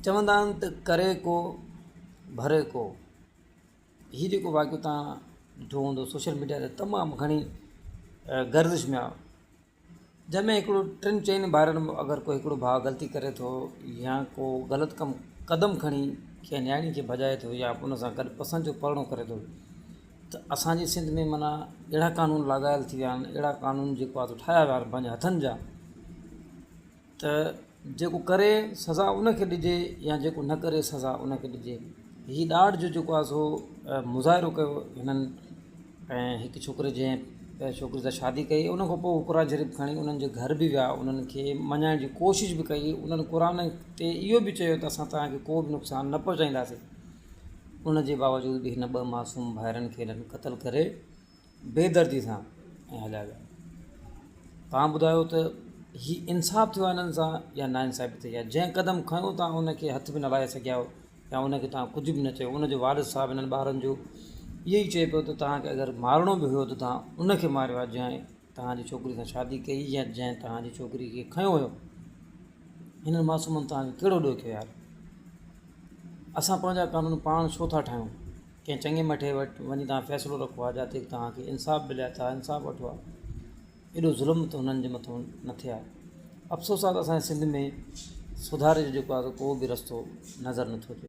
چوندا آهن ته ڪري ڪو ڀري ڪو. هي جيڪو واقعو توهان ڏٺو هوندو سوشل ميڊيا تي تمام گهڻي گردش ۾ آهي جنهن ۾ هڪڙو ٽن چئن ڀائرن مان اگر ڪو هڪڙو ڀاء غلطي ڪري ٿو يا ڪو غلط ڪم قدم کڻي ڪنهن نياڻي کي ڀڄائي ٿو يا ان سان گڏ پسند جو پرڻو ڪري ٿو ته اسانجي سنڌ ۾ معنيٰ اهڙا قانون لڳايل ٿي ويا آهن اهڙا قانون جيڪو آهي سو ٺاهيا ويا آهن پنهنجي هٿن جا ته جيڪو ڪري سزا ان کي ڏجي يا جيڪو نه ڪري سزا ان کي ڏجي. هي ڏاڍ جو جيڪو آهي سو مظاهرو ڪيو هنن ۽ هڪ ڇوڪري جنهن ڇوڪري سان شادي ڪئي ان کان پوء قرآن شريف کڻي انهن جي گهر به ويا انهن کي مڃائڻ جي ڪوشش به ڪئي انهن قرآن تي اهو به چيو ته اسان توهان کي ڪو به نقصان نه پهچائينداسين ان جي باوجود به هن ٻه معصوم ڀائرن کي هنن قتل ڪري بي دردي سان ۽ هليا ويا. توهان ٻڌايو ته هي انصاف ٿيو آهي انهن سان يا نا انصافي ٿي آهي؟ جنهن قدم کنيو توهان ان کي هٿ به نه لائي سگهيا آهيو يا ان کي توهان ڪجهه به نه چيو. ان جو والد صاحب انهن ٻارن جو اهو ئي چئي پيو ته توهان کي اگر مارڻو به هيو ته توهان ان کي ماريو آهي جنهن توهان جي ڇوڪري سان شادي ڪئي يا جنهن توهان جي ڇوڪري کي کنيو هيو. هنن معصومن توهان کي ڪهڙو ڏوهه ڪيو يار؟ اسان پنهنجا قانون پاڻ ڇو ٿا ٺاهيون؟ ڪنهن چڱي مٺي وٽ وڃي توهان فيصلو رکو ها جاتي توهان کي انصاف ملي ها توهان انصاف وٺو ها ايڏو ظلم ته هنن جي مٿو نه ٿئي ها افسوس آهي ته اسان جي سنڌ ۾ سڌاري جو جيڪو آهي ڪو به رستو نظر نٿو اچي.